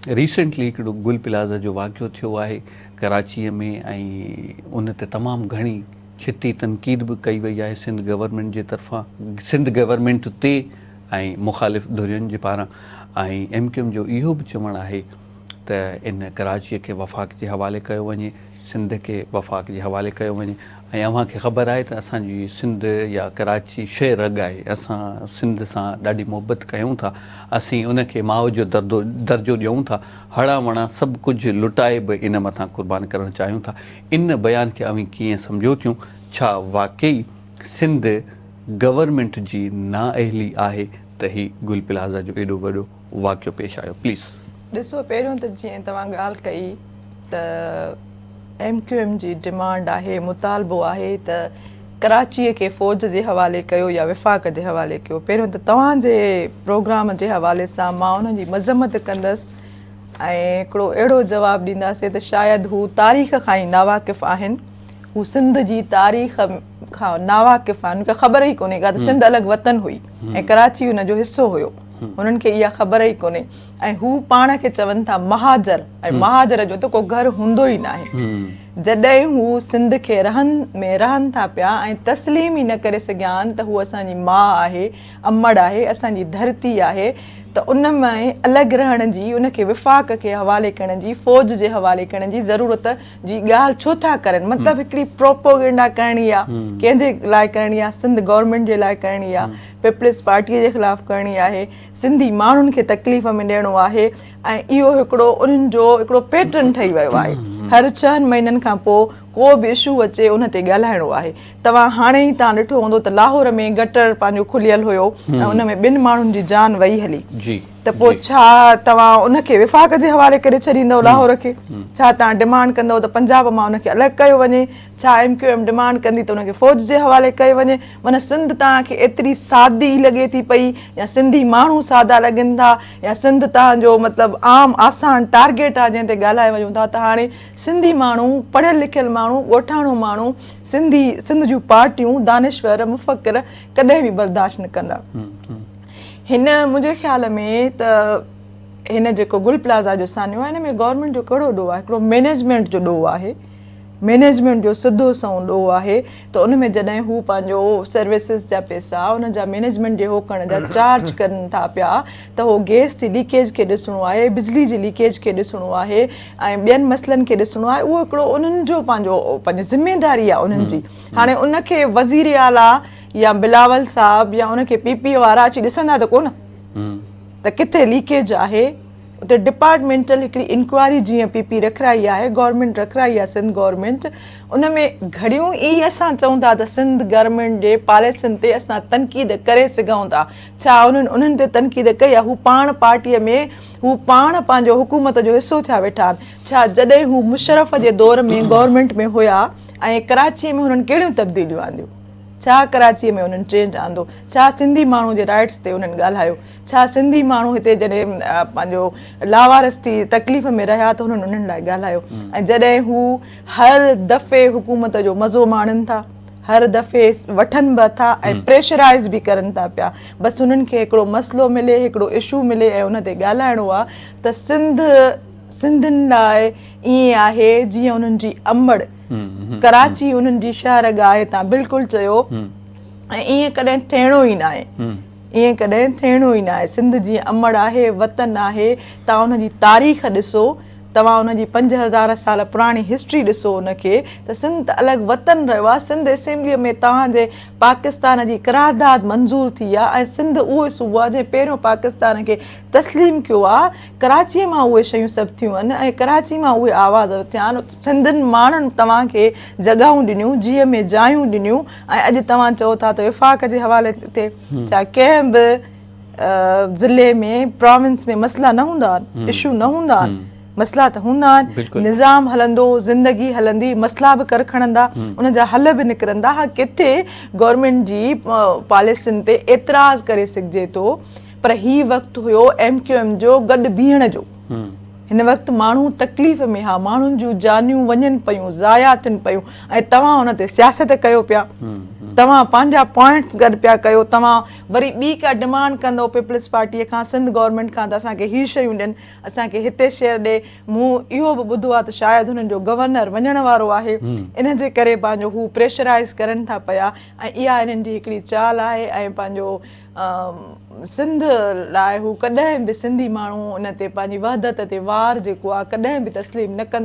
Recently هڪڙو گل plaza جو واقعو ٿيو آهي ڪراچيء ۾ ۽ ان تي تمام گهڻي ڇتي تنقيد به ڪئي وئي آهي سنڌ گورنمينٽ جي طرفان سنڌ گورنمينٽ تي ۽ مخالف ڌرين جي پاران ۽ ايم ڪيو ايم جو اهو به چوڻ آهي ته ان ڪراچيء کي وفاق جي حوالي ڪيو وڃي سنڌ کي وفاق جي حوالي ڪيو وڃي ۽ اوهان کي خبر آهي ته اسان جي سنڌ يا ڪراچي شهه رڳ آهي اسان سنڌ سان ڏاڍي محبت ڪيون ٿا اسين ان کي ماء جو دردو درجو ڏيون ٿا هڙان وڙان سڀ ڪجهه لٽائي به ان مٿان قربان ڪرڻ چاهيون ٿا ان بيان کي اوهين ڪيئن سمجهو ٿيون ڇا واقعي سنڌ گورنمينٽ جي نااهلي آهي ته هي گل پلازا جو ايڏو وڏو واقعو پيش آيو پليز. ڏسو پهريون ته جيئن توهان ڳالهه ڪئي ته ايم ڪيو ايم جي ڊمانڊ آهي مطالبو آهي ته ڪراچي کي فوج جي حوالي ڪيو يا وفاق جي حوالي ڪيو پهريون ته توهان جي پروگرام جي حوالي سان مان انهن جي مذمت ڪندس ۽ هڪڙو اهڙو جواب ڏينداسين ته شايد هو تاريخ کان ئي ناواقف آهن هو سنڌ جي تاريخ کان ناواقف آهن ان کي خبر ئي ڪونهي ڪا ته سنڌ الڳ وطن هئي ۽ ڪراچي ان جو حصو هيو هنن کي اها خبر ئي ڪونهي ۽ هو پاڻ کي چون ٿا مهاجر ۽ مهاجر جو ته ڪو گهر هوندو ئي ناهي. جڏهن هو سنڌ کي رهن ۾ رهن ٿا پيا ۽ تسليم ئي نه ڪري سگهيا آهن ته هو اسان جي ماء آهي، امڙ آهي، اسان جي ڌرتي آهي ته ان ۾ الڳ رهڻ جي، ان کي وفاق کي حوالي ڪرڻ جي، فوج جي حوالي ڪرڻ جي ضرورت جي ڳالهه ڇو ٿا ڪرن؟ مطلب هڪڙي پروپوگينڊا ڪرڻي آ، ڪنهن جي لاء ڪرڻي آ؟ سنڌ گورنمينٽ جي لاء ڪرڻي آ، پيپلز پارٽي جي خلاف ڪرڻي آهي. سنڌي ماڻهن کي تڪليف ۾ ڏيڻو آهي ۽ اهو هڪڙو انهن جو هڪڙو پيٽرن ٺهي ويو آهي هر ڇهن مهينن کان پوء ڪو به اشو اچي ان تي ڳالهائڻو آهي توهان هاڻي ئي توهان ڏٺو هوندو ته لاهور ۾ گٽر پنهنجو کليل هيو ۽ ان ۾ ٻن ماڻهن جي جان وئي هلي جي ته پوء ڇا توهان ان کي وفاق جي حوالي ڪري ڇڏيندؤ لاهور کي ڇا توهان ڊمانڊ ڪندؤ ته پنجاب مان ان کي الڳ ڪيو وڃي ڇا ايم ڪيو ايم ڊمانڊ ڪندي ته ان کي فوج جي حوالي ڪيو وڃي؟ معنيٰ سنڌ توهان کي ايتري سادي لڳي ٿي پئي يا سنڌي ماڻهو سادا لڳن ٿا يا سنڌ توهان جو مطلب عام آسان ٽارگيٽ آهي جنهن تي ڳالهائي وڃون ٿا ته هاڻي سنڌي ماڻهو پڙهيل لکيل ماڻهو ڳوٺاڻو ماڻهو سنڌي سنڌ جون پارٽيون دانشور مفڪر ڪڏهن به برداشت نه ڪندا. هن منهنجي خيال ۾ ته هن جيڪو گل پلازا جو سانحو آهي ان ۾ گورنمينٽ جو ڪهڙو ڏوهه آهي هڪڙو مينيجمينٽ جو ڏوهه آهي مينيجمينٽ جو سڌو سنئون ڏوهه آهي ته ان ۾ جڏهن هو پنهنجو سروسز جا پيسا ان جا مينيجمينٽ جي هو ڪرڻ جا چارج ڪن ٿا پيا ته هو گيس جي ليڪيج کي ڏسڻو آهي بجلي جي ليڪيج کي ڏسڻو آهي ۽ ٻين مسئلن کي ڏسڻو آهي اهو هڪڙو انهن جو پنهنجو پنهنجي ذميداري آهي انهن جي هاڻي ان کي وزير اعليٰ يا بلاول صاحب يا ان کي پي پي وارا اچي ڏسندا ته ڪونه ته ڪٿي ليڪيج آهي اتي ڊپارٽمينٽل هڪڙي انڪوائري جيئن پي پي رکرائي آهي گورنمينٽ رکرائي آهي سنڌ گورنمينٽ ان ۾ گهڙيون ئي اسان چئون ٿا ته سنڌ گورنمينٽ جي پاليسين تي اسان تنقيد ڪري سگهون ٿا ڇا انهن انهن تي تنقيد ڪئي آهي هو پاڻ پارٽي ۾ هو پاڻ پنهنجو حڪومت جو حصو ٿيا ويٺا آهن ڇا جڏهن هو مشرف جي دور ۾ گورنمينٽ ۾ هيا ۽ ڪراچي ۾ هنن ڪهڙيون تبديليون آنديون ڇا ڪراچي ۾ انهن چينج آندو ڇا سنڌي ماڻهو جي رائٽس تي انهن ڳالهايو ڇا سنڌي ماڻهو هتي جڏهن پنهنجو لاوارث ٿي تڪليف ۾ رهيا ته هنن انهن لاء ڳالهايو ۽ جڏهن هو هر دفعي حڪومت جو مزو ماڻين ٿا هر دفعي وٺن به ٿا ۽ پريشرائز به ڪرن ٿا پيا بس انهن کي هڪڙو مسئلو ملي هڪڙو اشو ملي ۽ ان تي ڳالهائڻو آ ته سنڌ سنڌين لاء ائين آهي جيئن انهن جي امڙ ڪراچي انهن جي شهر گاهه تان بلڪل چيو ۽ ائين ڪڏهن ٿيڻو ئي ناهي ائين ڪڏهن ٿيڻو ئي ناهي سنڌ جيئن امڙ آهي وطن آهي توهان ان جي تاريخ ڏسو توهان ان جي 5000 سال پراڻي هسٽري ڏسو ان کي ته سنڌ ته الڳ وطن رهيو آهي سنڌ اسيمبلي ۾ توهان جي پاڪستان جي قرارداد منظور ٿي آهي ۽ سنڌ اهو صوبو آهي جنهن پهريون پاڪستان کي تسليم ڪيو آهي ڪراچيء مان اهي شيون سڀ ٿيون آهن ۽ ڪراچي مان اهي آواز اٿيا آهن. سنڌين ماڻهن توهان کي جڳهون ڏنيون، جيء ۾ جايون ڏنيون ۽ اڄ توهان چئو ٿا ته وفاق جي حوالي ٿئي. ڇا ڪنهن به ضلعي ۾ پراونس ۾ مسئلا نه هوندا آهن؟ اشو نه هوندا آهن؟ مسئلا ته هوندا آهن. نظام هلندو، زندگي هلندي، مسئلا به ڪر کڻندا، ان جا حل به نڪرندا. ها ڪٿي گورنمينٽ جي پاليسين تي اعتراض ڪري سگهجي ٿو. پر هي وقت هيو ايم ڪيو ايم جو گڏ بيهڻ جو. هن وقت ماڻهو تڪليف ۾ ها، ماڻهن جون جانيون وڃن پيون، ضايع ٿين پيون ۽ توهان ان تي سياست ڪيو پيا. توهان پنهنجا پوائنٽس گڏ پيا ڪيو، توهان وري ٻي ڪا ڊمانڊ ڪندو پيپلز پارٽيء کان، سنڌ گورنمينٽ کان ته اسان کي هي شيون ڏين، اسان کي هتي شيئر ڏي. مون اهو به ٻڌو آهي ته شايد هنن جو گورنر وڃڻ وارو آهي، ان جي ڪري پنهنجو هو پريشرائيز ڪرن ٿا پيا ۽ اها انهن جي هڪڙي چال آهي ۽ پنهنجو سنڌ لاء هو ڪڏهن به سنڌي ماڻهو ان تي پنهنجي وحدت تي وار جيڪو آهي ڪڏهن به تسليم نه ڪندا.